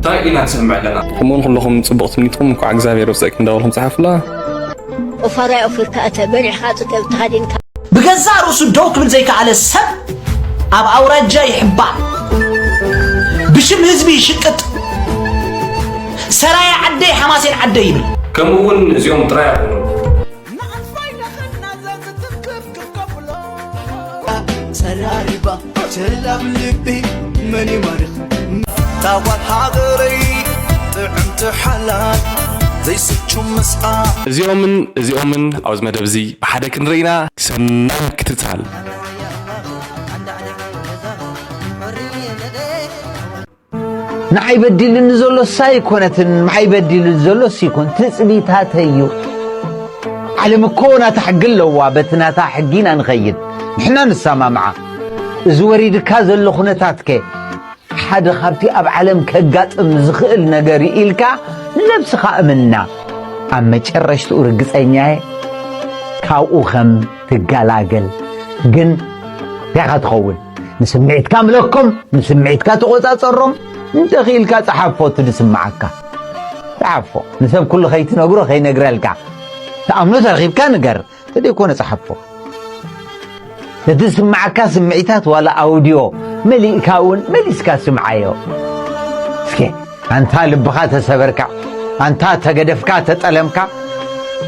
እንታይ ኢና ንሰምዕ ኣለና? ከምኡውን ኩለኹም ጽቡቕ ትምኒትኩም እንኳዕ እግዚኣብሔር ወሰእኪ እንዳበልኩም ጸሓፉላ። ኦፋራይ ኦፊርካ እተ በሊዕካ ጽገብ ተሃዲንካ ብገዛእ ርእሱ ደው ክብል ዘይከኣለ ሰብ ኣብ ኣውራጃ ይሕባእ፣ ብሽም ህዝቢ ይሽቅጥ፣ ሰራየ ዓደይ ሓማሴን ዓደይ ይብል። ከምኡ እውን እዚኦም ጥራይ ኣይኮኑን። ጸራሪባ ቸላብ ልቢ መን ይማርኽ ታዋት ሃገረይ ጥዕምቲ ሓላይ ዘይስቹ መስኣ እዚኦምን እዚኦምን ኣብዚ መደብ እዚ ብሓደ ክንርኢ ኢና። ሰናይ ምክትታል። ንዓይ በዲልኒ ዘሎ እሳ ኣይኮነትን፣ ንዓይ በዲልኒ ዘሎ እሱ ይኮን፣ ትጽቢታተይ እዩ። ዓለም እኮ ናታ ሕጊ ኣለዋ፣ በቲ ናታ ሕጊ ኢና ንኸይድ፣ ንሕና ንሰማምዓ። እዚ ወሪድካ ዘሎ ኩነታትከ ሓደ ካብቲ ኣብ ዓለም ከጋጥም ዝኽእል ነገር እዩ ኢልካ ንነብስኻ እምና። ኣብ መጨረሽትኡ ርግጸኛየ ካብኡ ከም ትገላገል ግን እንታይ ኢኻ ትኸውን? ንስምዒትካ ምለኮም፣ ንስምዒትካ ተቖጻጸሮም፣ እንተኽኢልካ ጸሓፎ እቲ ዝስምዓካ። ጸሓፎ። ንሰብ ኩሉ ከይትነግሮ ከይነግረልካ። ትኣምኖ ተረኺብካ ንገር፣ ተደይኮነ ጸሓፎ። እቲ ዝስምዓካ ስምዒታት ዋላ ኣውድዮ መሊእካ እውን መሊስካ ስምዓዮ። እስከ ኣንታ ልብኻ ተሰበርካ፣ ኣንታ ተገደፍካ ተጠለምካ፣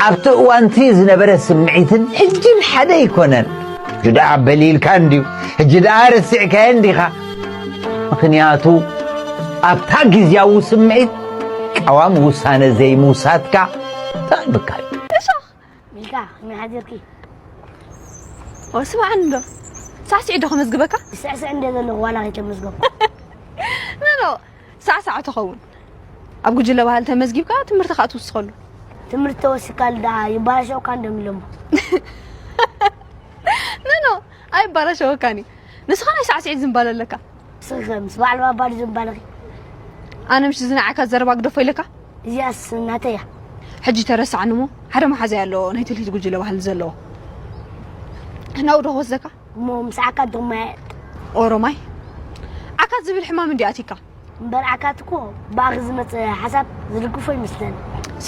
ኣብቲ እዋንቲ ዝነበረ ስምዒትን ሕጅን ሓደ ኣይኮነን። ሕጂ ደኣ በሊልካ እንድዩ፣ ሕጂ ደኣ ረሲዕካዮ እንዲኻ። ምኽንያቱ ኣብታ ግዝያዊ ስምዒት ቀዋሚ ውሳነ ዘይምውሳድካ ተቐልብካ እዩ። ሚልካ ከመይ ሓዲርኪ? ኦ ስማዕኒ እንዶ ሳዕስዒ ዶ ከመዝግበካ? ስዕስዕ እንደ ዘለኹ ዋላ ከይተመዝገብኩ ኖ ኖ ሳዕሳዕ ትኸውን። ኣብ ጉጅለ ባህሊ ተመዝጊብካ ትምህርቲ ከዓ ትውስኸሉ። ትምህርቲ ተወሲካሉ ደኣ ይባላሸውካ እንዶ ሚሎሞ ኖ ኖ ኣይባላሸወካን እዩ። ንስኻ ናይ ሳዕስዒት ዝንባለ ኣለካ። ንስኺ ከ ምስ በዓል ባባ ድዩ ዝንባለኺ? ኣነ ምሽ ዝናዓካ ዘረባ ግደፎ ኢለካ? እዚኣስ ናተይ እያ። ሕጂ ተረሳዕኒ እሞ ሓደ መሓዛይ ኣሎ ናይ ትልሂት ጉጅለ ባህሊ ዘለዎ። ናብኡ ዶ ክወስደካ? እሞ ምስ ዓካት ዶ ማየጥ? ኦሮማይ? ዓካት ዝብል ሕማም እንዲ ኣቲካ? እምበር ዓካት እኮ ብኣኺ ዝመጽእ ሓሳብ ዝድግፎ ይመስለኒ።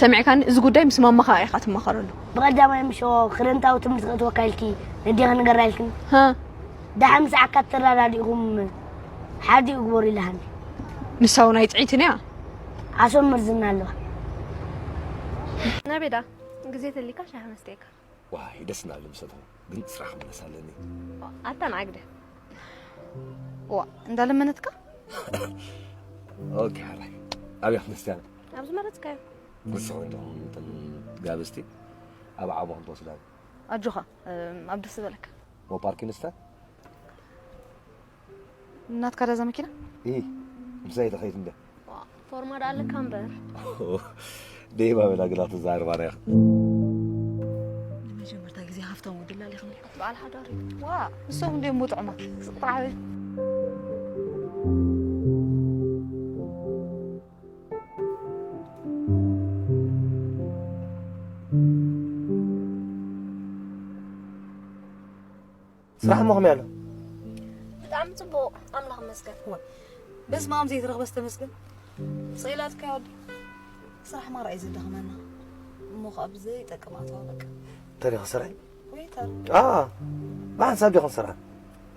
ሰሚዕካኒ? እዚ ጉዳይ ምስ ማማኻ ኢኻ ትማኸረሉ። ብቐዳማይ ምሽ ክረምታዊ ትምህርቲ ከእትወካ ኢልኪ ነዲኻ ንገራ ኢልክኒ። ሃ? ደሓን ምስ ዓካት ተረዳዲእኹም ሓዲኡ ግበሩ ኢላሃኒ። ንሳ እውን ኣይጥዒትን እያ። ዓሶም መርዝና ኣለዋ። ናበይ ደኣ? ግዜ ተሊካ ሻሂ መስተየካ። ዋይ ደስ እናበለ ምሰተኹ ግን ስራሕ ክምለስ ኣለኒ። ኣታ ንዓግደ። ዋ እንዳለመነትካ? ኦኬ ሓራይ። ኣብያ ክርስቲያን? ኣብ ዝመረጽካዮ። ንስኹም እንዲኹም እተን ጋብዝቲ ኣብ ዓቦ ክንትወስዳ። ኣጆኻ ኣብ ደስ ዝበለካ። ሞ ፓርኪንስተን? ናትካ ዳዛ መኪና? ኢ ምሳይ ተኸይድ እንደ ፎርማ ዳ ኣለካ እምበር። ደይባ በላ ግላ ትዛረባ ሪኻ። ንመጀመርታ ግዜ ሃፍታም ወዲ ላሊኽኒ። በዓል ሓዳር እዩ። ዋ ንሶም እንደ እሞ ጥዑማት ስቕጥራዊ። ስራሕ እሞ ከመይ ኣሎ? ብጣዕሚ ጽቡቕ ኣምላኽ ይመስገን። እወ በስመ ኣብ ዘይትረኽበስ ተመስገን። ስቕ ኢላትካዮ ድዩ? ስራሕ ማራ እዩ ዘዳኽመና እሞ ኸኣ ብዘይጠቅም ኣተዋ በቃ። እንታይ ዲኻ ስራሕ? ወይተር። ኣኣ ብሓንሳብ ዲኹም ስራሕ?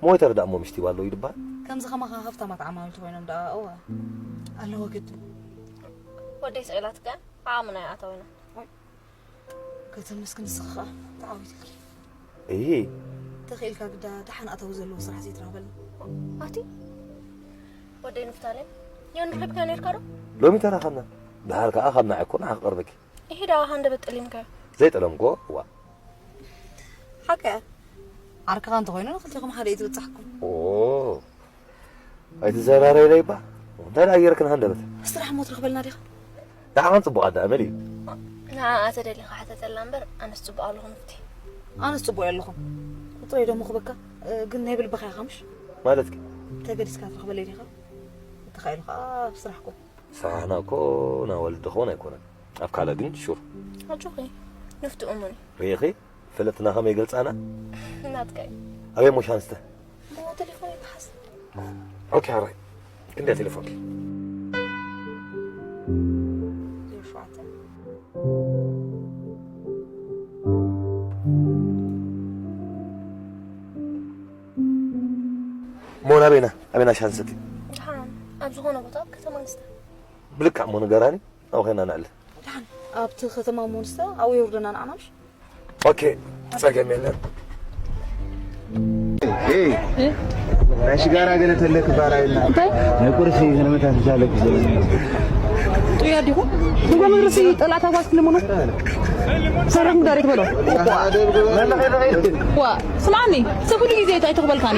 ሞ ወይተር ደኣ እሞ ምሽቲ ኣለዉ ይድበሃል? ከምዚ ኸማኻ ሃፍታማት ዓማዊል ተኾይኖም ደኣ እወ ኣለዎ ግድን። ወደይ ስቕ ኢላትካ ዓቕምና ይኣተወና። ከተመስግን ንስኻ ኸኣ ተዓዊትልኪ። እሂ። ተኽኢልካ ግዳ ደሓን ኣታዊ ዘለዎ ስራሕ ዘይትረኽበልና። ኣቲ ወደይ ንፍታሌም ዮኒ ረኺብካዮ ነይርካ ዶ? ሎሚ ተራኸብና። ደሓር ከኣ ካብ ንዓይ እኮ ንዓ ክቐርበኪ። እሂ ደኣ ሃንደበት ጠሊምካዮ። ዘይጠለምክዎ እዋ። ሓቀ ዓርክኻ እንተኾይኑ ንኽልቴኹም ሓደ እዩ ዝብጻሕኩም። ኦ ኣይትዘራረይለይ እባ እንታይ ደኣ ጌርክን ሃንደበት ስራሕ እሞ ትረኽበልና ዲኻ ንዓኻን ጽቡቕ ኣደ ኣመል እዩ ንዓኣ ተደሊኻ ሕተተላ እምበር ኣነስ ጽቡቕ ኣለኹ ንፍቲ ኣነስ ጽቡቕ ኣለኹ ቁጽረይ ደሞ ክበካ ግን ናይ ብልብኻ ኢኻ ምሽ ማለትኪ ተገዲስካ ትረኽበለይ ዲኻ እንተኻኢሉ ኸኣ ኣብ ስራሕ ኩን ስራሕና እኮ ናይ ወለዲ ክኾን ኣይኮነን ኣብ ካልእ ግን ሹር ኣጆኺ ንፍቲ እሙን እዩ ርኢኺ ፈለጥትና ከመይ ይገልጻና ናትካ እዩ ኣበይ እሞ ሻንስተ እሞ ቴሌፎን ይትሓዝ ኦኬ ሕራይ ክንደይ ቴሌፎንኪ ሸውዓተ። ሞን ኣበይና ኣበይና ሻንሰቲ ደሓን ኣብ ዝኾነ ቦታ ኣብ ከተማ ንስተ ብልካ እሞ ንገራኒ ኣብኸና ንዕለ ኣብቲ ከተማ ሞንስተ ኣብኡ የውርደና ንዓናምሽ ኦኬ ጸገም የለን ናይ ሽጋራ ገለ ተለክ ባራይና ናይ ቁርሲ ገለመታት ዝሻለክ ጥያ ዲኹ ንጎ መድረሲ ጠላታ ጓስ ክልምኑ ሰረም ዳሪክ በሎ ዋ ስማኒ ሰብ ኩሉ ግዜ እንታይ ተኽበልካኒ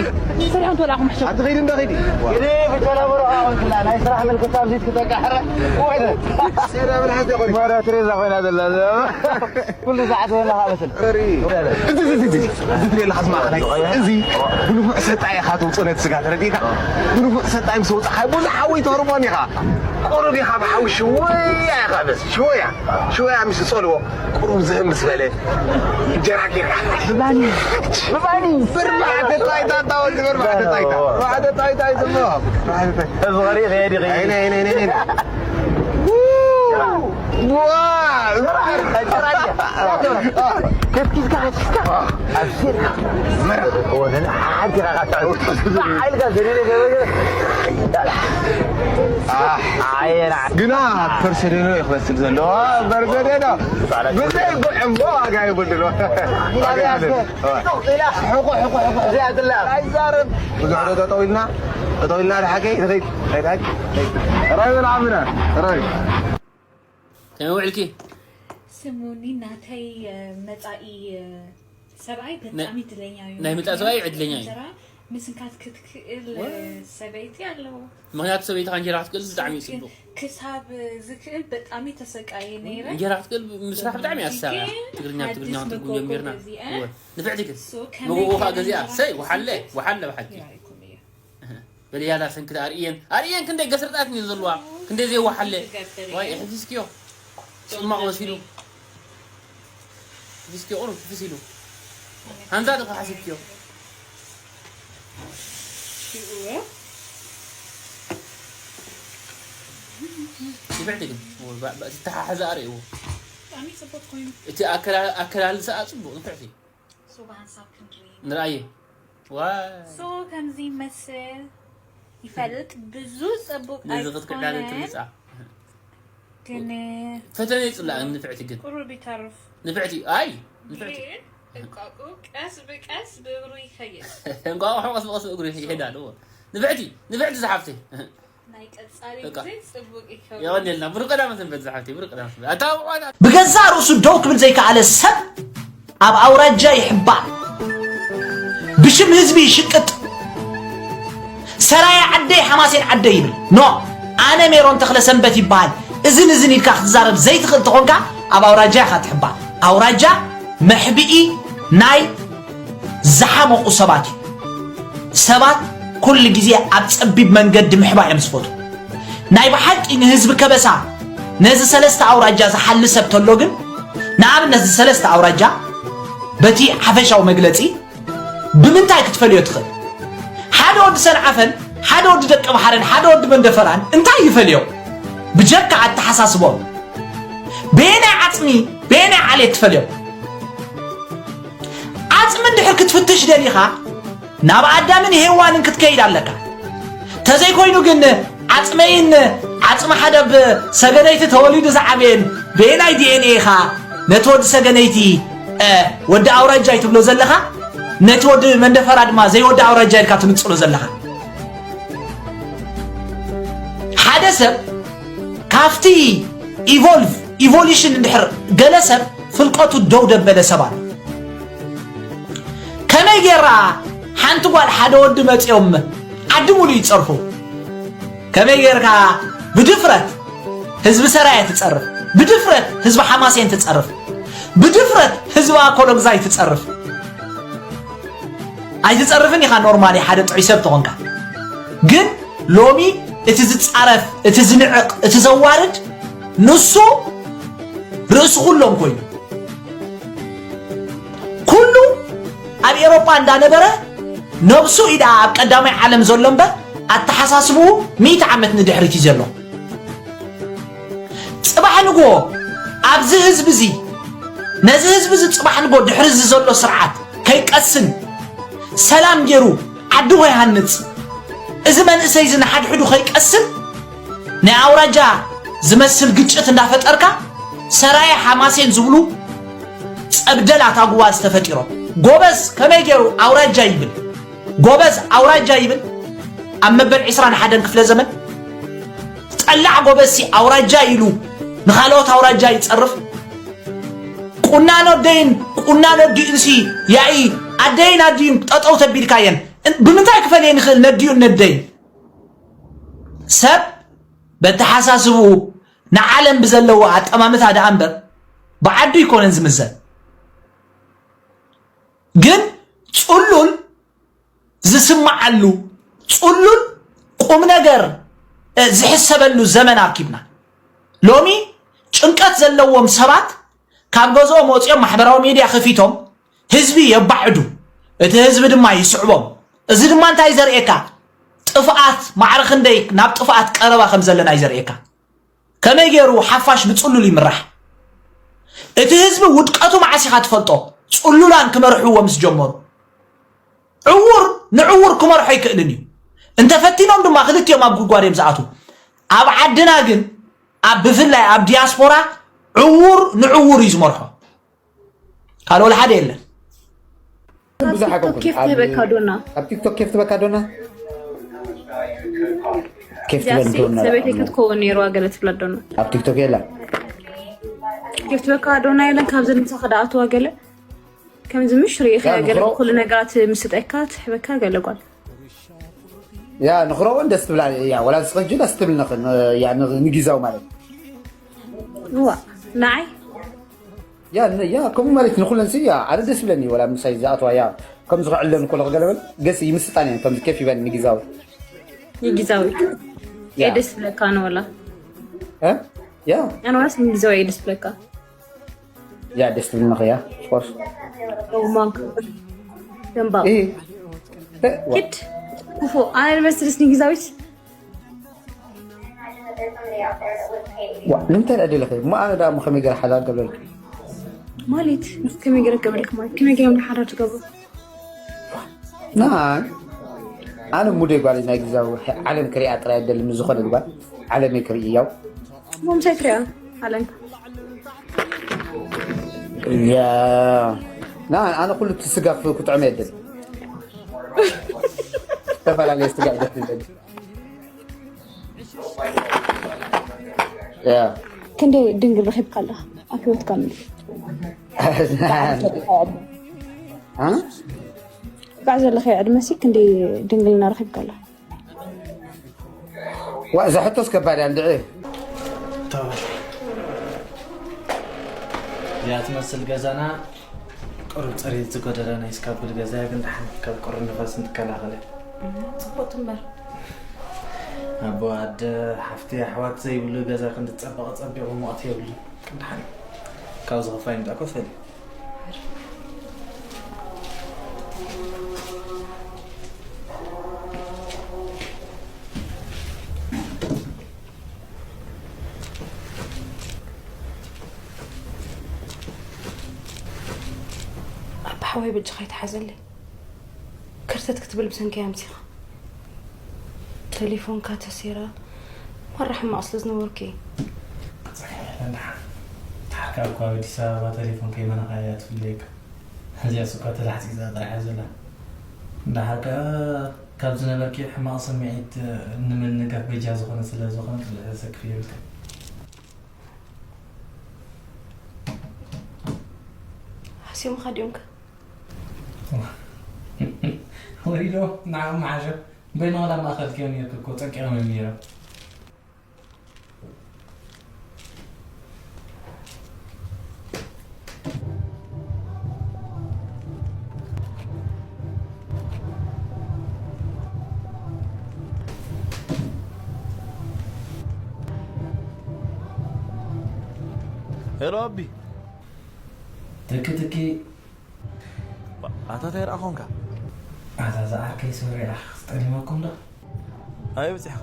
ሰሪዖም ተላኹም ሕሸ ኣትኸይድ እንዳ ኸይዲ ግዲ ብተለምሮ ኣወንክላ ናይ ስራሕ ምልክታ ኣብዚ ክትበቃ ሕረ ወይነ ሴራ ብልሓት ይቆሪ ማራ ትሬዛ ኮይና ዘላ ኩሉ ሰዓት ወላ ካበስል እዚ ትሪኦ ኣለኻ ስማዕኸናይ እዚ ብንፉዕ ሰጣ ኢኻ ትውፅኦ ነቲ ስጋ ተረዲእካ ብንፉዕ ሰጣ ምስ ወፃኻ ብዙሕ ሓወይ ትህርሞን ኢኻ ቁሩብ ኢኻ ብሓዊ ሽወያ ኢኻ በስ ሽወያ ሽወያ ምስ ጸልዎ ቁሩብ ዝህም ምስ በለ እንጀራ ጌርካ ብባኒ ብባኒ ብርባዕተ ጣይታ ታወዲ ብርባዕተ ጣይታ ብርባዕተ ጣይታ ይዝሞ እዚ ኸሪእ ከየዲ ኸይዲ ግና ፐርሰደኖ እዩ ክመስል ዘለዎ በርገደኖ ብዘይ ጉዕምቦ ዋጋ የብሉን ብዙሕ ዶ ጠጠው ኢልና ጠጠው ኢልና ድሓቂ ንኸይድ ራይ በል ዓምና ራይ ከመይ ውዕልኪ? ስሙኒ ናተይ መጻኢ ሰብኣይ ብጣዕሚ እድለኛ እዩ። ናይ መጻኢ ሰብኣይ ዕድለኛ እዩ። እንጀራ ምስንካት ክትክእል ሰበይቲ ኣለዎ። ምክንያቱ ሰበይትኻ እንጀራ ክትክእል ብጣዕሚ እዩ ጽቡቕ። ክሳብ ዝክእል ብጣዕሚ ተሰቃየ ነይረ። እንጀራ ክትክእል ምስራሕ ብጣዕሚ እያ ትሳራ። ትግርኛ ትግርኛ ትርጉም ጀሚርና። ንፍዕቲ ግን መጎጎ ከዓ ገዚኣ ሰይ ወሓለ ወሓለ ብሓቂ። በልያላ ሰንክት ኣርእየን ኣርእየን ክንደይ ገስርጣት እየን ዘለዋ ክንደይ ዘይወሓለ ዋይ ሕፊዝክዮ ጽማቕ መሲሉ ሕፊዝክዮ ቁሩብ ሕፍስ ኢሉ ሃንዛ ድኻ ሓሲብክዮ ንፍዕቲ ግን ትተሓሕዘ ኣርእዎ እቲ ኣከላልሰኣ ጽቡቕ ንፍዕቲ ንርኣየ ዋይ so ከምዚ ይመስል ይፈልጥ ብዙ ጽቡቅ ነዚ ክትክዕዳለ ኣይኮነን ትምጻ ግን ፈተነ ይጽላእ ንፍዕቲ ግን ቁሩብ ይተርፍ ንፍዕቲ ኣይ ንፍዕቲ ግን እንቋቁ ቀስ ብቀስ ብእግሩ ይኸይድ እንቋቑሖ ቀስ ብቀስ እግሩ ይሄዳል እዎ ንፍዕቲ ንፍዕቲ ዝሓፍተይ ናይ ቀጻሊ በቃ። ግዜ ጽቡቅ ይከውን የቐንየልና ብሩክ ቀዳመ ሰንበት ዝሓፍተይ ብሩክ ቀዳመ ሰንበት ኣታ ብቋዳ ብገዛእ ርእሱ ደው ክብል ዘይከኣለ ሰብ ኣብ ኣውራጃ ይሕባእ፣ ብሽም ህዝቢ ይሽቅጥ፣ ሰራየ ዓደይ ሓማሴን ዓደይ ይብል። ኖ ኣነ ሜሮን ተኽለ ሰንበት ይበሃል። እዝን እዝን ኢልካ ክትዛረብ ዘይትኽእል ተኾንካ ኣብ ኣውራጃ ኢኻ ትሕባእ። ኣውራጃ መሕብኢ ናይ ዝሓመቑ ሰባት እዩ። ሰባት ኩሉ ግዜ ኣብ ጸቢብ መንገዲ ምሕባእ እዮም ዝፈትዉ። ናይ ብሓቂ ንህዝቢ ከበሳ ነዚ ሰለስተ ኣውራጃ ዝሓሊ ሰብ ተሎ ግን ንኣብነት እዚ ሰለስተ ኣውራጃ በቲ ሓፈሻዊ መግለጺ ብምንታይ ክትፈልዮ ትኽእል? ሓደ ወዲ ሰንዓፈን ሓደ ወዲ ደቂ ባሕረን ሓደ ወዲ መንደፈራን እንታይ ይፈልዮም? ብጀካ ኣተሓሳስቦም በየናይ ዓጽሚ በየናይ ዓሌት ትፈልዮም? ዓጽሚ እንድሕር ክትፍትሽ ደሊኻ ናብ ኣዳምን ሄዋንን ክትከይድ ኣለካ። ተዘይኮይኑ ግን ዓጽመይን ዓጽሚ ሓደ ብ ሰገነይቲ ተወሊዱ ዝዓበየን በየናይ ዲኤንኤ ኢኻ ነቲ ወዲ ሰገነይቲ እ፣ ወዲ ኣውራጃይ ትብሎ ዘለኻ ነቲ ወዲ መንደፈራ ድማ ዘይወዲ ኣውራጃይ ኢልካ ትንጽሎ ዘለኻ ሓደ ሰብ ካብቲ ኢቮልቭ ኢቮሉሽን እንድሕር ገለ ሰብ ፍልቀቱ ደው ደበለ ሰብ ኣሎ ከመይ ጌራ ሓንቲ ጓል ሓደ ወዲ መፂኦም ዓዲ ሙሉ ይፀርፉ ከመይ ጌርካ ብድፍረት ህዝቢ ሰራየ ትፀርፍ ብድፍረት ህዝቢ ሓማሴን ትፀርፍ ብድፍረት ህዝቢ ኣኮሎግዛይ ትፀርፍ ኣይትፀርፍን ኢኻ ኖርማሊ ሓደ ጥዑይ ሰብ ተኾንካ ግን ሎሚ እቲ ዝፃረፍ እቲ ዝንዕቕ እቲ ዘዋርድ ንሱ ርእሲ ኩሎም ኮይኑ ኩሉ ኣብ ኤሮጳ እንዳነበረ ነብሱ ኢዳ ኣብ ቀዳማይ ዓለም ዘሎ እምበር ኣተሓሳስብኡ ሚእቲ ዓመት ንድሕሪት እዩ ዘሎ ኣንጎ ኣብዚ ህዝቢ እዚ ነዚ ህዝቢ እዚ ጽባሕ ንጎ ድሕሪ እዚ ዘሎ ስርዓት ከይቀስን ሰላም ገይሩ ዓዲ ከይሃንጽ እዚ መንእሰይ እዚ ንሓድሕዱ ከይቀስን ናይ ኣውራጃ ዝመስል ግጭት እንዳፈጠርካ ሰራየ ሓማሴን ዝብሉ ጸብደላት ኣጉባዝ ተፈጢሮም። ጎበዝ ከመይ ገይሩ ኣውራጃ ይብል? ጎበዝ ኣውራጃ ይብል? ኣብ መበል ዕስራን ሓደን ክፍለ ዘመን ጠላዕ ጎበዝሲ ኣውራጃ ኢሉ ንኻልኦት ኣውራጃ ይጸርፍ። ቁናኖ ኣደይን ቁናኖ ኣዲኡንሲ ያኢ ኣደይን ኣዲኡን ጠጠው ተቢልካየን እ- ብምንታይ ክፈልየን ይኽእል ነዲኡን ነደይን? ሰብ በተሓሳስብኡ ንዓለም ብዘለዎ ኣጠማምታ ደኣ እምበር ብዓዱ ይኮነን ዝምዘን። ግን ጽሉል ዝስምዓሉ ጽሉል ቁም ነገር እ፣ ዝሕሰበሉ ዘመን ኣርኪብና። ሎሚ ጭንቀት ዘለዎም ሰባት ካብ ገዝኦም ወፂኦም ማሕበራዊ ሚድያ ከፊቶም ህዝቢ የባዕዱ፣ እቲ ህዝቢ ድማ ይስዕቦም። እዚ ድማ እንታይ ዘርእየካ? ጥፍኣት ማዕረ ክንደይ ናብ ጥፍኣት ቀረባ ከም ዘለና እዩ ዘርእየካ። ከመይ ገይሩ ሓፋሽ ብጽሉል ይምራሕ? እቲ ህዝቢ ውድቀቱ መዓስ ኢኻ ትፈልጦ? ጽሉላን ክመርሕዎ ምስ ጀመሩ። ዕዉር ንዕዉር ክመርሖ ኣይክእልን እዩ። እንተፈቲኖም ድማ ክልቲኦም ኣብ ጉድጓድ እዮም ዝኣትዉ። ኣብ ዓድና ግን ኣብ ብፍላይ ኣብ ዲያስፖራ ዕዉር ንዕዉር እዩ ዝመርሖ። ካልእ ወላ ሓደ የለን። ብዙሕ ኣብ ቲክቶክ ኣይኮንኩን። ኬፍ ኣብ ትህበካ ዶና? ኣብ ቲክቶክ ኬፍ ትበካ ዶና? ኬፍ ትበል ያሲ ዶና? ሰበይቲ ክትከውን ነይርዋ ገለ ትብላ ዶና? ኣብ ቲክቶክ የላ። ኬፍ ትበካ ዶና የለን ካብዚ ንምሳኻ ደኣ ኣትዋ ገለ? ከምዚ ምሽ ርኢኻ ያ፣ ገለ ንኽሮ- ኩሉ ነገራት ምስጠካ ትሕበካ ገለ ጓል። ያ፣ ንኽሮውን ደስ ትብላ። ያ፣ ወላ ዝኸጁ ደስ ትብል ንኽ-፣ ን-፣ ያ፣ ን-፣ ንጊዛው ማለት። እዋ፣ ንዓይ? ያ፣ ን-፣ ያ፣ ከምኡ ማለት ንኹለን ሲ፣ ያ፣ ኣነ ደስ ብለኒ፣ ወላ ምሳይ ዝኣትዋ፣ ያ፣ ከምዚ ክዕለን ከሎ ክገለበል፣ ገስ ይምስጣን እየን፣ ከምዚ ኬፍ ይበል ንጊዛው። ንጊዛዊ? ያ። የደስ ብለካ ንወላ? እ? ያ። ኣነ ዋስ ንጊዛዊ የደስ ብለካ? ያ፣ ደስ ትብልኒ ኸያ፣ of course። ኦ፣ ማንክ። ደንባቕ። እ፣ እ፣ ዋ። ኪድ። ክፉ። ኣነ ልመስልስ ንጊዛዊት? ዋ፣ ንምንታይ ደኣ ደለኸ? እሞ ኣነ ደኣ እሞ ከመይ ገይረ ሓዳር ገብረልኪ? ማለት፣ ከመይ ገይረ ገብረልኪ ማለት? ከመይ ገይረ ሓዳር ትገብሩ? ናይ፣ ኣነ ሙደይ ጓል ናይ ግዛዊ ዓለም ክሪኣ ጥራይ ደሊ ምስ ዝኾነ ጓል ዓለመይ ክርኢ ያው። እሞ ምሳይ ትሪኣ ዓለም? ያ፣ ና፣ ኣነ ኩሉ እቲ ስጋ ፍ-፣ ክጥዕም የደል። ዝተፈላለየ ስጋ ይደል። ያ። ክንደይ ድንግል ረኺብካ ኣለኻ ኣብ ህይወትካ ምንዲ? እ? ባዕ ዘለኸ ዕድመ ሲ ክንደይ ድንግልና ረኺብካ ኣለኻ? ዋ፣ እዛ ሕቶስ ከባድ እያ እንድዒ። ተባል። እዚኣ ትመስል ገዛና ቁሩብ ጽሬት ዝጎደላ ናይ እስካብል ገዛ እያ፣ ግን ደሓን ካብ ቁሪ ንፋስ እንትከላኸል እያ። ጽቡቅ ትንበር። ኣቦ ኣደ ሓፍቲ ኣሕዋት ዘይብሉ ገዛ ክንዲ ጸበቐ ጸቢቑ ሙቐት የብሉ። ግን ደሓን ካብ ዝኸፋ ይምጣ ኮፍ በል። ኣባ ሓወይ በጃኻ ኣይትሓዘለይ። ከርተት ክትብል ብሰንከይ ኣምሲኻ። ተሌፎንካ ተሴራ ማራ ሕማቕ ስለ ዝነበርኩ እየ። ክጸግሕ የለን ደሓን። ደሓር ከኣ እኳ ኣብ ኣዲስ ኣበባ ተሌፎን ከይመነኻ እያ ትፍለየካ። እዚኣስ እኳ ተላሕጺጻ ጥራሕ እያ ዘላ። ደሓር ከኣ ካብ ዝነበርኪ ሕማቕ ስምዒት ንምንጋፍ በጃ ዝኾነ ስለ ዝኾነ ብዙሕ ዘሰክፍ የብልካን። ሃስዮምኻ ድዮም ከ? ወሪዶ ንዓኦም መሓሸ በይኑ ዋላ ማእኸል ክዮም ነይርኩ እኮ ጸቂቖም እዮም ነይሮም። ሄሎ ኣቢ። ትኪ ትኪ። ኣታ እንታይ ደኣ ኾንካ? ኣታ ዝዓርከይ ሶሪ ኣኽ፣ ጠሊመኩም ዶ? ኣበይ በጺሕካ?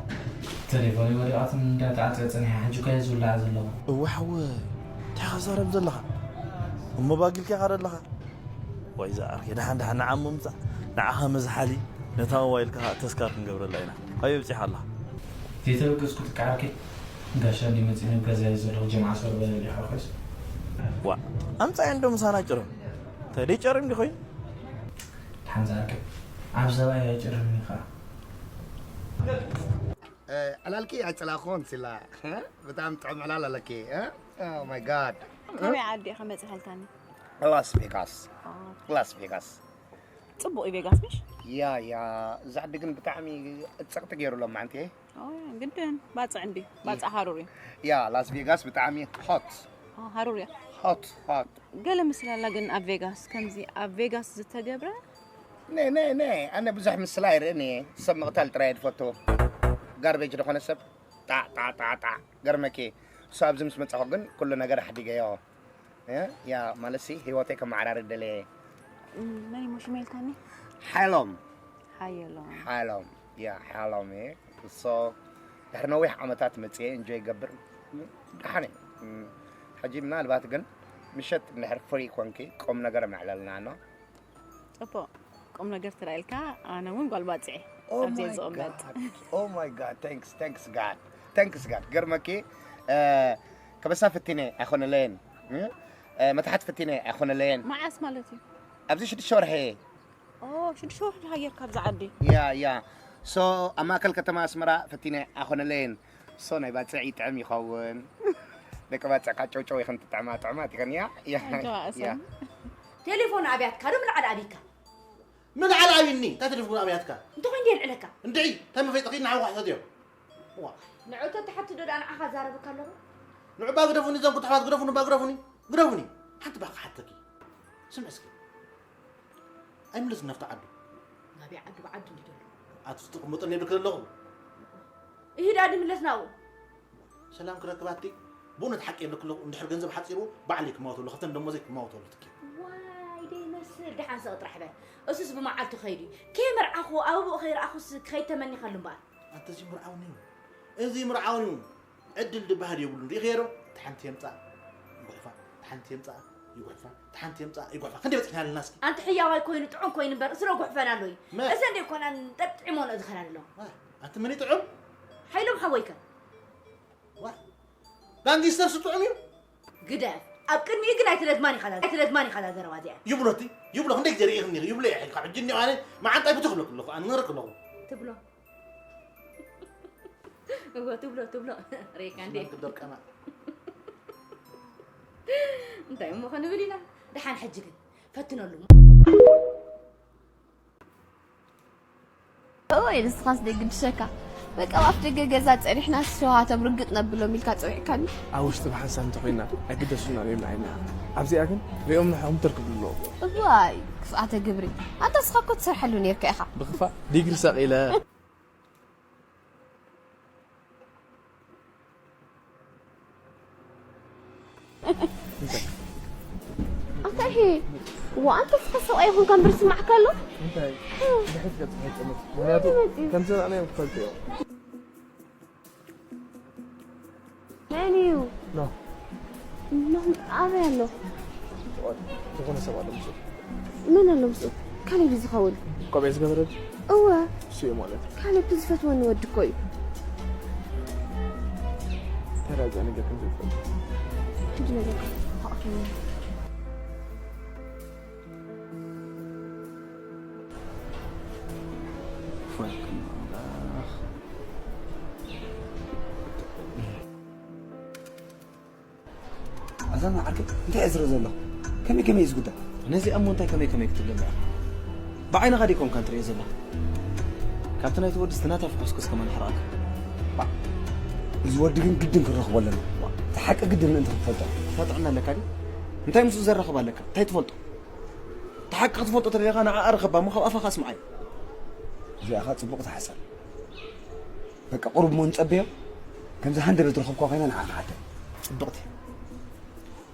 እቲ ቴሌፎን ወዲቓት እንዳተዓፀ ፀኒሓ፣ ሕጂ እኮ እየ ዝውላዕ ዘለኹ። እወ ሓወይ፣ እንታይ ኢኻ ትዛረብ ዘለኻ? እሞ ባጊልካ ኢኻ ዘለኻ? ወይ ዝዓርከይ፣ ደሓን ደሓን ንዓ እሞ ምጻእ። ንዓኻ መዝሓሊ፣ ነታ ሞባይልካ ተስካር ክንገብረላ ኢና። ኣበይ በጺሓ ኣላ? ዘይተበገስኩ ትካ ዓርከይ፣ ጋሻ እንዲ መጺኡ ናብ ገዛ እየ ዘለኹ፣ ጀምዓ ሰር በለል ኢኻ ኮይስ። ዋእ፣ ኣምጻያ እንዶ ምሳና ጭርም። እንታይ ደይ ጨርም ዲ ኮይኑ? ደሓን ዝዓርከይ፣ ኣብ ሰብኣይ ኣይጭርምን ኢኻ። ዕላልኪ ኣይጸላእኩዎን ሲላ። ብጣዕሚ ጥዑም ዕላል ኣለኪ። Oh my God። ካበይ ዓዲ ኢኻ መጺኻ ኢልካኒ? ላስ ቬጋስ። ላስ ቬጋስ። ጽቡቕ እዩ ቬጋስ ምሽ? ያ ያ፣ እዚ ዓዲ ግን ብጣዕሚ ጸቕጢ ገይሩ ሎማዓንቲ። ግድን ባጽዕ እንዲ ባጽዕ ሃሩር እዩ። ያ፣ ላስ ቬጋስ ብጣዕሚ ሆት። ሃሩር እያ። ሆት ሆት። ገለ ምስላ ኣላ ግን ኣብ ቬጋስ ከምዚ ኣብ ቬጋስ ዝተገብረ ነ ነ ነ ኣነ ብዙሕ ምስላ ኣይርእን እየ። ሰብ ምቕታል ጥራይ እየ ዝፈቱ። ጋርቤጅ ዝኾነ ሰብ ጣዕ ጣዕ ጣዕ ጣዕ። ገርመኪ እሱ ኣብዚ ምስ መጻኹ ግን ኩሉ ነገር ኣሕዲገዮ። እ? ያ ማለትሲ ህይወተይ ከመዓራሪ ደለየ። መን ይሞ ሽመ ኢልካኒ? ሓሎም ሓየሎም ሓሎም ያ ሓሎም እየ። እሶ ድሕሪ ነዊሕ ዓመታት መጽየ እንጆይ ይገብር። ደሓን እየ። ሕጂ ምናልባት ግን ምሸት እንድሕር ፍሪ ኮንኪ ቁም ነገር መዕለልና ኣሎ። ጽቡቕ ቁም ነገር ተራኢልካ ኣነ እውን ጓል ባጽዕ ኣብዚ እየ ዝቕመጥ። Oh my God, thanks, thanks God, thanks God። ገርመኪ ከበሳ ፍቲነ ኣይኮነለየን፣ መታሕት ፍቲነ ኣይኮነለየን። መዓስ ማለት እዩ? ኣብዚ ሽዱሽተ ወርሒ። ሽዱሽተ ወርሒ ሃየር ካብዚ ዓዲ። ያ ያ። ሶ ኣብ ማእከል ከተማ ኣስመራ ፍቲነ ኣይኮነለየን። ሶ ናይ ባጽዕ ይጥዕም ይኸውን። ደቂ ባጽዕ ካብ ጨውጨው ኢኽን ትጥዕማ ጥዑማት ኢኽን። ያ ያ። ኣጆኻ እሰን። ቴሌፎን ኣብያትካ ዶ ምልዓል ኣብይካ? ምልዓል ኣብይኒ እንታይ ቴሌፎን ኣብያትካ? እንተኾይን ድየ ልዕለካ? እንድዒ እንታይ መፈይጥኺ ንዓኹ ኣሕተትዮ። ንዑ ተተሓቲ ዶ ደኣ ንዓኻ ዛረበካ ኣለኹ? ንዑ ባ ግደፉኒ እዞም ክትሕዋት ግደፉኒ ባ ግደፉኒ ግደፉኒ። ሓንቲ ባ ክሓተኪ ስምዒ እስኪ። ኣይምለስን ናብቲ ዓዱ። ናበይ ዓዱ ብዓዱ እንዲ ደሎ? ኣቲ ዝትቕመጠኒ የብልክ ዘለኹ። ይሂድ ኣዲ ምለስ ናብኡ። ሰላም ክረክብ ኣቲ ብእውነት ሓቂ የብልክ ኣለኹ። እንድሕር ገንዘብ ሓፂሩ ባዕለይ ክማወተሉ ከፍተን ደሞዘይ ክማወተሉ ትኪ። ዋይ ደይመስል ደሓን ስቕ ጥራሕ በል። እሱስ ብመዓልቱ ከይዱ እዩ። ከይመርዓኹ ኣብኡ ከይረኣኹስ ክኸይድ ተመኒኻሉ እምበኣር። ኣንተ እዚ ምርዓውኒ እዩ። እዚ ምርዓውኒ እዩ። ዕድል ድበሃል የብሉን። ሪኢኽዮ ዶ? ተሓንቲ የምጻእ ይጉሕፋ፣ ተሓንቲ የምጻእ ይጉሕፋ፣ ተሓንቲ የምጻእ ይጉሕፋ። ክንደይ በጺሕና ኣለና እስኪ? ኣንቲ ሕያዋይ ኮይኑ ጥዑም ኮይኑ እምበር ስለ ጉሕፈና ኣሎ እዩ። መ- እዘን ደይ ኮናን ጠጥዒሞንኦ ዝኸዳ ዘለዋ። ዋ፣ ኣንቲ መን እዩ ጥዑም? ሓይሎም ሓወይከ? ዋ፣ ጋንጊስተር ስጥዑም እዩ። ግደፍ። ኣብ ቅድሚኡ ግን ኣይትደግማን ኢኻ እዛ- ኣይትደግማን ኢኻ እዛ ዘረባ እዚኣ። ይብሎ እቲ ይብሎ ክንደይ ግዜ ርኢኽኒ ይብሎ እየ። ካብ ሕጂ እኒኦ ኣነ መዓንጣይ ብትኽ ብለክ ኣለኹ ኣነ ንረክ ኣለኹ። ትብሎ እወ ትብሎ ትብሎ ሬካ እንዴ ስናን ክደርቀና። እንታይ እሞ ክንብል ኢና። ደሓን ሕጂ ግን ፈትነሉ እሞ። እወ ንስኻስ ደይ ግድሸካ። በቃ ኣብ ኣፍ ደገ ገዛ ጸኒሕና ሸውሃቶም ርግጥ ነብሎም ኢልካ ጸዊዕካኒ። ኣብ ውሽጢ ብሓንሳብ እንተኾይንና ኣይግደሱና እዮም ንዓይና። ኣብዚኣ ግን ሪኦም ንሕኹም ተርክብሉ ኣለዎ። እዋይ ክፍኣተ ግብሪ። ኣንታ እስኻ እኮ ትሰርሐሉ ኔርካ ኢኻ። ብኽፋእ ዲግሪ ሰቒለ። ኣታ ይሄ ዋ ኣንተ እስኻ ሰብኣይ ይኹንካ እምበር ስማዕካ ኣሎ። እንታይ? ድሕሪት ገጽ ከይጠመት። ምክንያቱ ከምዚ ንዓና እዮም ክፈልጡ እዮም። መን እዩ? ኖ። ኖ፣ ኣበይ ኣሎ? ዝኾነ ሰብ ኣሎ ምስኡ። መን ኣሎ ምስኡ? ካሌብ እዩ ዝኸውን። ቆቢዕ ዝገበረ ድዩ? እወ። እሱ እዩ ማለት እዩ። ካሌብ እቲ ዝፈትወኒ ወዲ እኮ እዩ። ተራጃ ነገር ከም ዘይፈልጥ። ሕጂ ነገር ተሓቋፊ። ፈርክን ኣምላኽ ኣዛና ዓርከይ እንታይ እየ ዝርኢ ዘለኹ? ከመይ ከመይ እዩ ዝጉዳይ? ነዚኣ እሞ እንታይ ከመይ ከመይ ክትብል ኣለካ? ብዓይንኻ ዲኮንካ እንትርእዮ ዘለኹ? ካብቲ ናይቲ ወድስ ናታ ፍኹስኩስ ከማን ሕራእካ። እዚ ወዲ ግን ግድን ክንረኽቦ ኣለና። እቲ ሓቂ ግድን ምእንቲ ክትፈልጦ። እታ ጥዕና ኣለካ ድዩ? እንታይ ምስኡ ዘራኽብ ኣለካ? እንታይ ትፈልጦ? እቲ ሓቂ ክትፈልጦ ተደሊኻ ንዓኣ ርኸባ እሞ ካብ ኣፋኻ ኣስምዓዮ። እዚኣ ኸኣ ጽቡቕቲ ሓሳብ። በቃ ቁሩብ እሞ ንጸበዮ። ከምዚ ሃንደበት ዝረኸብክዋ ኮይና ንዓኣ ክሓታ። ጽብቕቲ።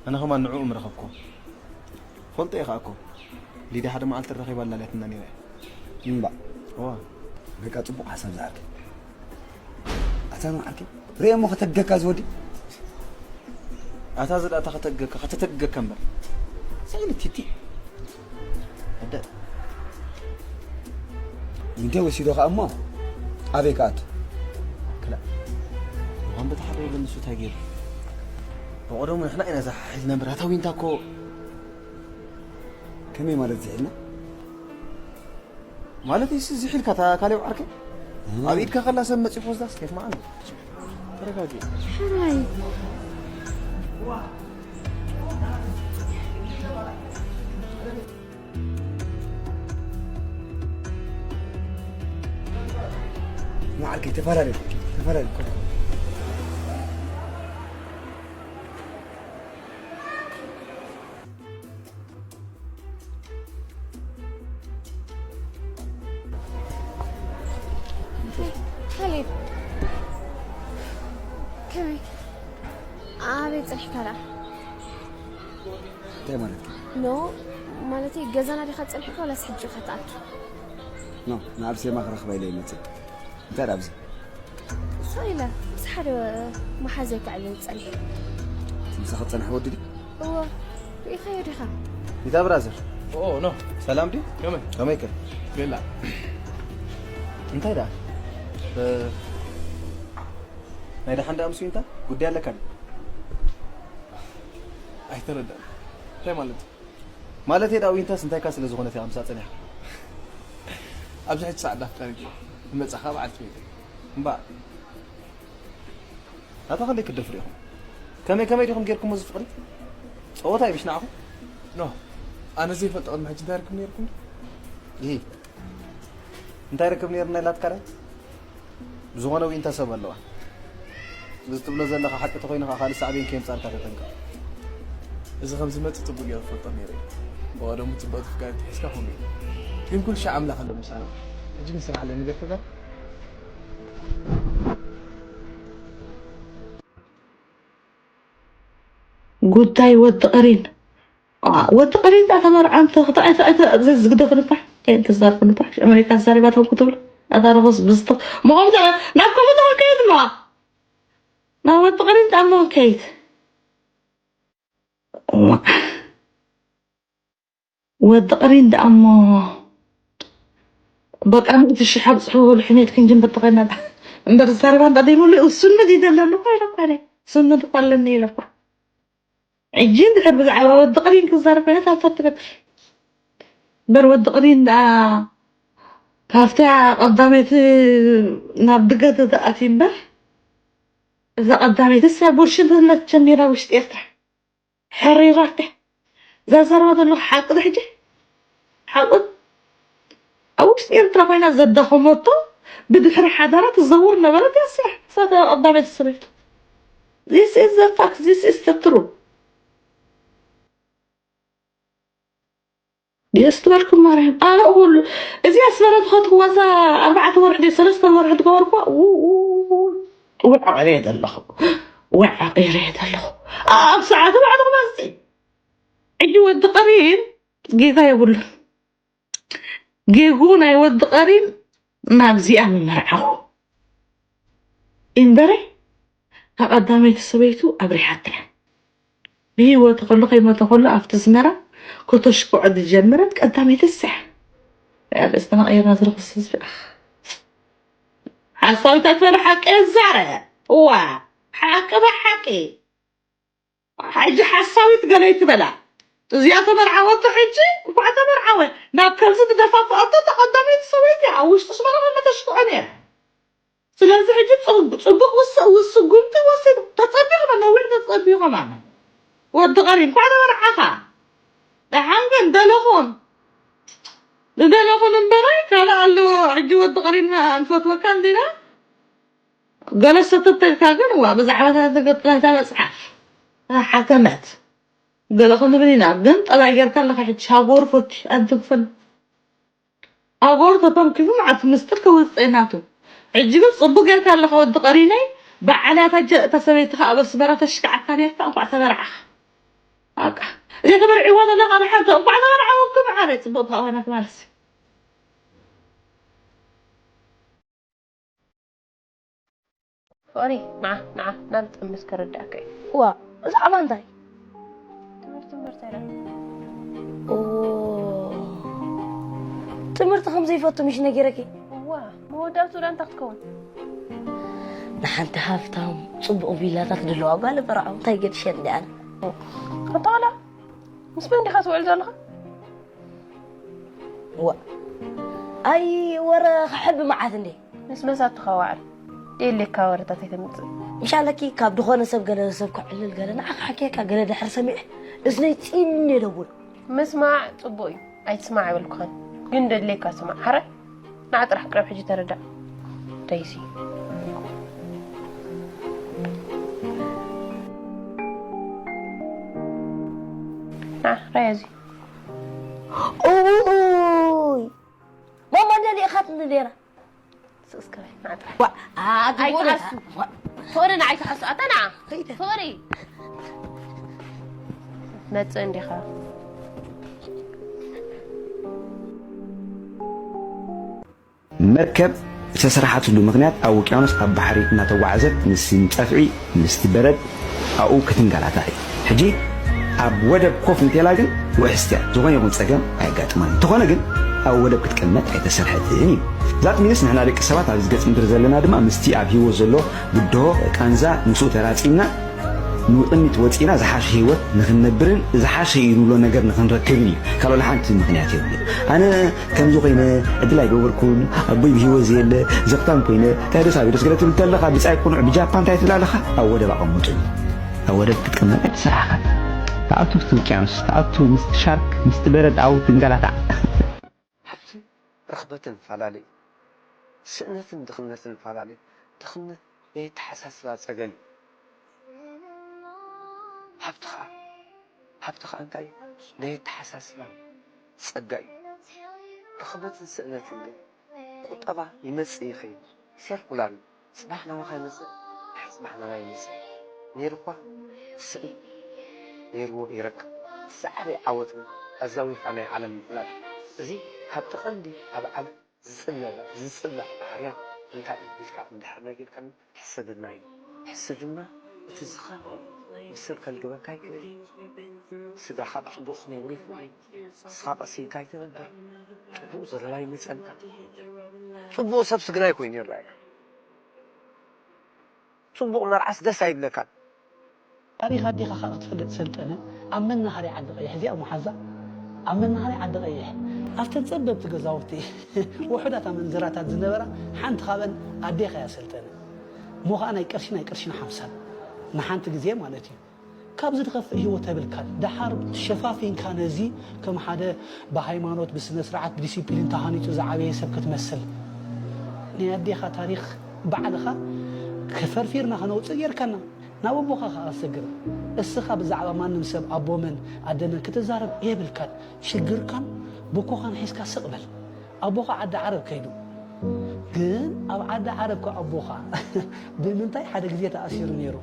ኣነ ኸማን ንዕኡ ምረኸብክዎ። ፈልጦ እየ ኸኣ እኮ። ሊድያ ሓደ መዓልቲ ረኺባ ኣላልያትና ነይራ እያ። እምባእ። እዋ። በቃ ጽቡቕ ሓሳብ ዝሃብኪ። ሳኑ ዓርከይ፣ ርእየ እሞ ከተገካ ዝወዲ። ኣታ ዝዳ ኣታ ከተገካ፣ ከተተገካ እምበር። ሳይለ ቲቲ። ኣደ። እንተ ወሲዶ ኸኣ እሞ ኣበይ ክኣቱ? ክላ። እዋን በታ ሓደ ወገን ንሱ እንታይ ገይሩ? ብቐደሙ ንሕና ኢና ዝሓሒዝና እምበር፣ ኣታ ዊንታ እኮ። ከመይ ማለት ዝሒልና? ማለት እሱ ዝሒልካ እታ ካልእ ዓርከይ? እም። ኣብ ኢድካ ከላ ሰብ መጺኡ ክወስዳስ ከየስምዓኒ። ተረጋጊ። ሕራይ። ንዓርከይ ተፈላለዩ፣ ተፈላለዩ። ካሌብ፣ ከመይ? ኣበይ ጸኒሕካ ደኣ? እንታይ ማለት እዩ? ኖ፣ ማለተይ ገዛና ዲኻ ጸኒሕካ ዋላስ ሕጂ ኢኻ ትኣቱ? ኖ፣ ንኣርሴማ ክረኽባ ኢለ ይመጽእ። እንታይ ደኣ ኣብዚ? ስቕ ኢለ ምስ ሓደ መሓዘይ ክዕልል ጸኒሐ። ምሳኺ ትጸንሕ ወዲ ድዩ? እወ፣ ርኢኻዮ ዲኻ? ቢታ ብራዘር። ኦ፣ ኖ። ሰላም ድዩ? ከመይ? ከመይ ከ? ቤላ። እንታይ ደኣ? እ፣ ናይ ደሓን ደኣ ምስ ዊንታ ጉዳይ ኣለካ ድዩ? ኣይተረዳእን። እንታይ ማለት እዩ? ማለት እየ ደኣ ዊንታስ እንታይ እካ ስለ ዝኾነት እያ ምሳኣ ጸኒሓ? ኣብዚ ሕጂ ሰዓት ዳፍጣር እዩ። ዝመጻኻ በዓልቲ ቤተይ። እምበኣር። ኣታ ክንደይ ክትደፍሩ ኢኹም? ከመይ ከመይ ዲኹም ጌርኩሞ እዚ ፍቕሪ? ጸወታ እዩ ምሽ ንዓኹም? ኖ፣ ኣነ ዘይፈልጦ ቅድሚ ሕጂ እንታይ ርክብ ነይርኩም? ይሂ፣ እንታይ ርክብ ነይርና ኢላትካ ድያ? ብዝኾነ ዊንታ ሰብ ኣለዋ። እዚ ትብሎ ዘለኻ ሓቂ ተኾይኑ ኸዓ ካልእ ሳዕቤን ከየምጻልካ ተጠንቀቕ። እዚ ከም ዝመጽእ ጽቡቕ ገይረ እፈልጦ ነይረ እየ። ብቐደሙ ጽቡቕ ፍቃድ ተሒዝካ ከምኡ እዩ። ግን ኩሉ ሻዕ ኣምላኽ ኣሎ ምሳና። ሕጂ ግን ስራሕ ኣለኒ ደርፍታ። ጉዳይ ወዲ ቀሪን። ዋ፣ ወዲ ቀሪን ዳኣ ተመርዓንተ ክትኣይተ ኣይተ ዘዝግደፍንባ። እንታይ ትዛርፍንባ? ኣሜሪካ ተዛሪባትኩም ክትብሉ ኣታ ርኹስ ብዝቶ። መቆምታ ናብ ከምኡ ተኸከይት ነዋ። ናብ ወዲ ቀሪን ዳኣ እሞ ከይት። ዋ። ወዲ ቀሪን ደኣ እሞ በቃ ሚእቲ ሽሕ ኣብፅሕዎ ልሕሜት ክንጅምር ተኾይና እምበር ዝዛረባ እንዳ ደይብሉ እሱነት ይደለሉ እኮ ኢለ እኮ ኣነ። እሱነት እኮ ኣለኒ ኢለ እኮ። ሕጂ እንድሕር ብዛዕባ ወዲ ቀሪን ክዛረብ ኮይነ ካብ ፈትበት እምበር ወዲ ቀሪን ደኣ ካብታ ቀዳመይቲ ናብ ድገት ተኣትዩ እምበር እዛ ቀዳመይቲ እሳ ቡልሽነት ጀሚራ ውሽጢ ኤርትራ። ሕሪራተ እዛ ዘረባ ዘለኹ ሓቂ ዶ ሕጂ ሓቁ ኣብ ውሽጢ ኤርትራ ኮይና ዘዳኸመቶ ብድሕሪ ሓዳራ ትዘውር ነበረት እያ እሳ እሳተ ቀዳመይቲ ሰበይቱ this is the fact this is the true የስትበልኩም ማርያም ኣነ ኩሉ እዚኣ ስበረት ኸትክዋ እዛ ኣርባዕተ ወርሒ ድዩ ሰለስተ ወርሒ ትገበርኳ ውዕ ዓቂረ እየ ዘለኹ ውዕ ዓቂረ እየ ዘለኹ ኣብ ሰዓቱ ባዕሉ ክመፅእ ሕጂ ወዲ ቀሪን ጌጋ የብሉን ጌጉ ናይ ወዲ ቀሪን ናብዚኣ ምመርዓኹ እምበረ እታ ቀዳመይቲ ሰበይቱ ኣብሪሓታ እያ ብህይወቱ ከሎ ከይሞተ ከሎ ኣብቲ ኣስመራ ከተሽክዖ ዝጀመረት ቀዳመይቲ እሳ እያ ርእስትና ቀይርና ዝረኽስ ህዝቢ ሓሳዊት ኣይትበል ሓቂ እዛረ እዋ ሓቂ ብሓቂ ሕጂ ሓሳዊት ገለ ይትበላ እዚኣ ተመርዓወቶ ሕጂ እንኳዕ ተመርዓወ ናብ ከምዚ ዝደፋፍኣቶ ተቐዳመይቲ ሰበይቲ ኣብ ውሽጢ ኣስመራ መመተሽክዖ ነይራ ስለዚ ሕጂ ጽቡቕ ውስጉምቲ ወሲዱ ተጸቢኹም ነዊሕ ተጸቢኹም ኣነ ወዲ ቀሪን እንኳዕ ተመርዓኻ ደሓን ግን ደለኹም ንደለኹም እምበረ ካልእ ኣለዎ ሕጂ ወዲ ቀሪን ንፈትወካ እንዲና ገለ ሰተት ተልካ ግን እዋ ብዛዕባ ናይታ መጽሓፍ ሓተመት ገለ ክንብል ኢና ግን ጠባይ ጌርካ ኣለኻ ሕጂ ሃጎር ፈኪ ኣንትንፍን ኣጎር ተተንኪፉ መዓት ምስጢር ከወፅእ ናቱ ሕጂ ግን ፅቡቅ ጌርካ ኣለኻ ወዲ ቀሪነይ በዓል ያታ ጀ እታ ሰበይቲ ከዓ ኣብ ኣስመራ ተሽክዓካ ኔርካ እንኳዕ ተመርዓኻ በቃ እዚኣ ተመርዒዋ ዘለኻ ብሓቂ እንኳዕ ተመርዓወኩም መዓረይ ፅቡቅ ተቃዋናት ማለት እዩ። ኦሪ፣ ንዓ፣ ንዓ፣ ናብ ጥምስ ከረዳእካ እዩ። ዋ፣ ብዛዕባ እንታይ? ትምህርቲ እምበር እንታይ ደኣ? ኦ፣ ትምህርቲ ከም ዘይፈቱ ምሽ ነጊረኪ? እዋ፣ መወዳእቱ ደኣ እንታይ ክትከውን? ንሓንቲ ሃፍታም ጽቡቕ ቪላታት ድለዋ ጓል በርዖ እንታይ ገድሸ እንዲ ኣነ። ኣታ ቆልዓ፣ ምስ መን ዲኻ ትውዕል ዘለኻ? ዋ፣ ኣይ ወረ ክሕቢ መዓት እንዴ? ምስ መሳትኻ ዋዕል። ደየሌካ ወረታት ኣይተምጽእ። ምሻለኪ ካብ ድኾነ ሰብ ገለ ሰብ ክዕልል ገለ ንዓኻ ሓኪየካ ገለ ድሕር ሰሚዐ እዝነይ ጺን እየ ደውሎ። ምስማዕ ጽቡቕ እዩ፣ ኣይትስማዕ ኣይበልኩኻን። ግን ደድልየካ ስማዕ። ሓራይ ንዓ ጥራሕ ቅረብ ሕጂ ተረዳእ። ደይሲ። ንዓ ራያ እዚ። ኡይ ማማ እንደሊእኻትኒ ነይራ። ስቕ እስከ በል፣ ንዓ ጥራሕ። ዋ፣ ኣግቦ ነይራ። ኣይትሓሱ። ፍቕሪ ንዓ ኣይትሓሱ። ኣታ ንዓ። ፍቕሪ። መጽእ እንዲኻ። መርከብ ዝተሰርሓትሉ ምኽንያት ኣብ ውቅያኖስ ኣብ ባሕሪ እናተጓዓዘት ምስቲ ጸፍዒ ምስቲ በረድ ኣብኡ ክትንገላታዕ እዩ። ሕጂ ኣብ ወደብ ኮፍ እንተላ ግን ውሕስቲ እያ፣ ዝኾነ ይኹን ጸገም ኣየጋጥማን። እንተኾነ ግን ኣብ ወደብ ክትቅመጥ ኣይተሰርሐትን እዩ። ዛት ሚንስ ንሕና ደቂ ሰባት ኣብዚ ገጽ ምድሪ ዘለና ድማ ምስቲ ኣብ ህይወት ዘሎ ብድሆ ቃንዛ ምስኡ ተራጺምና ንቕድሚት ወፂና ዝሓሸ ህይወት ንኽንነብርን ዝሓሸ እዩ ንብሎ ነገር ንኽንረክብን እዩ። ካልኦ ሓንቲ ምኽንያት የብሉን። ኣነ ከምዚ ኮይነ ዕድል ኣይገበርኩን፣ ኣቦይ ብህይወት ዘየለ ዘኽታም ኮይነ እንታይ ደስ ኣቢሉስ ገለ ትብል ተለኻ ብጻይ ቁኑዕ ብጃፓን እንታይ ትብል ኣለኻ? ኣብ ወደብ ኣቐምጡኒ። ኣብ ወደብ ክትቅመጥ ስራሕኻ ትኣቱ ምስቲ ውቅያኖስ ትኣቱ ምስቲ ሻርክ ምስቲ በረድ ኣብኡ ትንገላታዕ። ሃብትን ርኽበትን ፈላለዩ። ስእነትን ድኽነትን ፈላለዩ። ድኽነት ናይ ኣተሓሳስባ ጸገም እዩ። ሃብቲ ኸኣ፣ ሃብቲ ኸኣ እንታይ እዩ? ናይ ኣተሓሳስባ ጸጋ እዩ። ርኽበትን ስእነትን ግን ቁጠባ ይመጽእ ይኸይድ፣ ሰርኩላር እዩ። ጽባሕ ናባኻ ይመጽእ፣ ድሕሪ ጽባሕ ናባይ ይመጽእ። ነይሩ እኳ ስእን ነይርዎ ይረክብ። እቲ ዝዓበየ ዓወት ግን ኣዛዊርካ ናይ ዓለም ምፍላጥ እዩ። እዚ ካብቲ ቀንዲ ኣብ ዓለም ዝጽለለ፣ ዝጽላእ ባህርያት እንታይ እዩ ኢልካ እንድሕር ነጊርካኒ፣ ሕስድና እዩ። ሕስድና እቲ ዝኸፍእ ንሰብ ከልግበካ ይኽእል እዩ። ስድራኻ ብጽቡቕ ክነብሩ ይኽእሉ እዮም። ንስኻ ቀስ ኢልካ ኣይትነብር። ጽቡቕ ዘለላ ይመጸልካ። ጽቡቕ ሰብሲ ግናይ ኮይኑ ይረኣየካ። ጽቡቕ መርዓስ ደስ ኣይብለካን። ታሪኽ ኣዴኻ ኸኣ ክትፈልጥ ሰልጠነ ኣብ መናሃርያ ዓዲ ቀይሕ፣ እዚኣ እሞ ሓዛ ኣብ መናሃርያ ዓዲ ቀይሕ ኣብተን ጸበብቲ ገዛውቲ ውሑዳት ኣመንዝራታት ዝነበራ ሓንቲ ካብኣን ኣዴኻ እያ ሰልጠነ። እሞ ኸኣ ናይ ቅርሺ ናይ ቅርሽን ሓምሳን ንሓንቲ ግዜ ማለት እዩ። ካብዚ ዝኸፍእ ህይወት ኣይብልካን። ደሓር ሸፋፊንካ ነዚ ከም ሓደ ብሃይማኖት፣ ብስነ ስርዓት፣ ብዲሲፕሊን ተሃኒጹ ዝዓበየ ሰብ ክትመስል። ናይ ኣዴኻ ታሪኽ ባዕልኻ ከፈርፊርና ከነውጽእ ጌርካና። ናብ ኣቦኻ ኸኣ ኣሰግር። እስኻ ብዛዕባ ማንም ሰብ ኣቦ መን ኣደ መን ክትዛረብ የብልካን። ሽግርካን ብኮኻን ሒዝካ ስቕ በል። ኣቦኻ ዓዲ ዓረብ ከይዱ። ግን ኣብ ዓዲ ዓረብ ከ ኣቦኻ ብምንታይ ሓደ ግዜ ተኣሲሩ ነይሩ?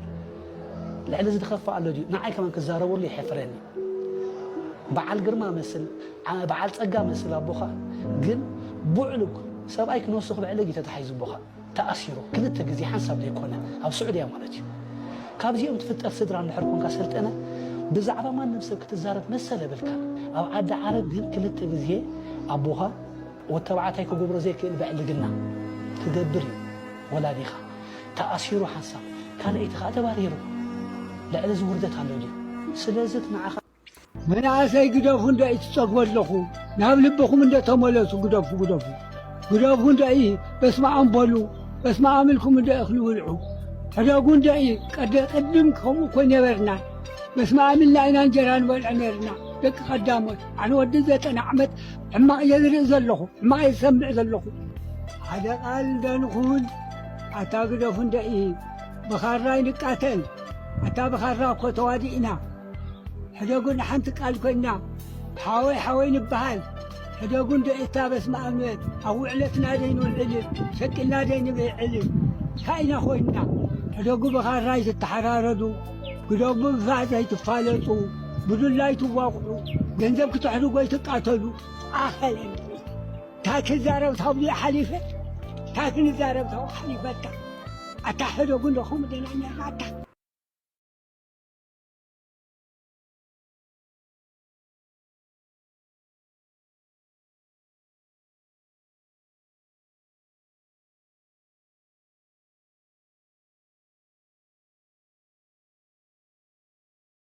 ልዕሊ እዚ ዝኸፍእ ኣሎ ድዩ? ንዓይ ከማን ክዛረበሉ ይሕፍረኒ። በዓል ግርማ መስል፣ ዓ- በዓል ጸጋ መስል ኣቦኻ፣ ግን ቡዕሉግ ሰብኣይ ክነሱ ክብዕለግ እዩ ተታሒዙ ኣቦኻ። ተኣሲሩ ክልተ ግዜ ሓንሳብ ዘይኮነ ኣብ ስዑድያ ማለት እዩ። ካብዚኦም ትፍጠር ስድራ እንድሕር ኮንካ ሰልጠነ ብዛዕባ ማንም ሰብ ክትዛረብ መሰል የብልካ። ኣብ ዓዲ ዓረብ ግን ክልተ ግዜ ኣቦኻ ወተባዕታይ ክገብሮ ዘይክእል ብዕልግና ክገብር እዩ ወላዲኻ። ተኣሲሩ ሓንሳብ ካልኣይቲ ኸዓ ተባሪሩ። ልዕሊ እዚ ውርደት ኣሎ ድዩ? ስለዚ እቲ ንዓኻ መናእሰይ ግደፉ እንዶ ይትጸግቦ ኣለኹ ናብ ልብኹም እንዶ ተመለሱ ግደፉ ግደፉ ግደፉ እንዶ ይ በስመ ኣም በሉ በስመ ኣም ኢልኩም እንዶ እኽሊ ብልዑ ሕደጉ እንዶ ይ ቀደ ቅድም ከምኡ እኮ ነበርና በስመ ኣም ኢልና ኢና እንጀራ ንበልዕ ነርና ደቂ ቀዳሞት ኣነ ወዲ ዘጠና ዓመት ሕማቕ እየ ዝርኢ ዘለኹ ሕማቕ እየ ዝሰምዕ ዘለኹ ሓደ ቃል እንዶ ንኹን ኣታ ግደፉ እንዶ ይ ብኻራ ይንቃተል ኣታ ብኻራ እኮ ተዋዲእና ሕደጉ ንሓንቲ ቃል ኮይና ሓወይ ሓወይ ንበሃል ሕደጉ እንዶ እታ በስመ ኣብ ኣብ ውዕለትና ዘይንውዕል ሸቂልና ዘይንብዕል እንታይ ኢና ኮይንና ሕደጉ ብኻራ ይትተሓራረዱ ግደጉ ብፋእ ዘይትፋለጡ ብዱላ ይትዋቕዑ ገንዘብ ክትሕድጎ ይትቃተሉ ኣኸለ እንታይ ክዛረብ ታብሉ ሓሊፈ እንታይ ክንዛረብ ታብኡ ሓሊፈካ ኣታ ሕደጉ እንዶ ከምኡ ደላኛ ኣታ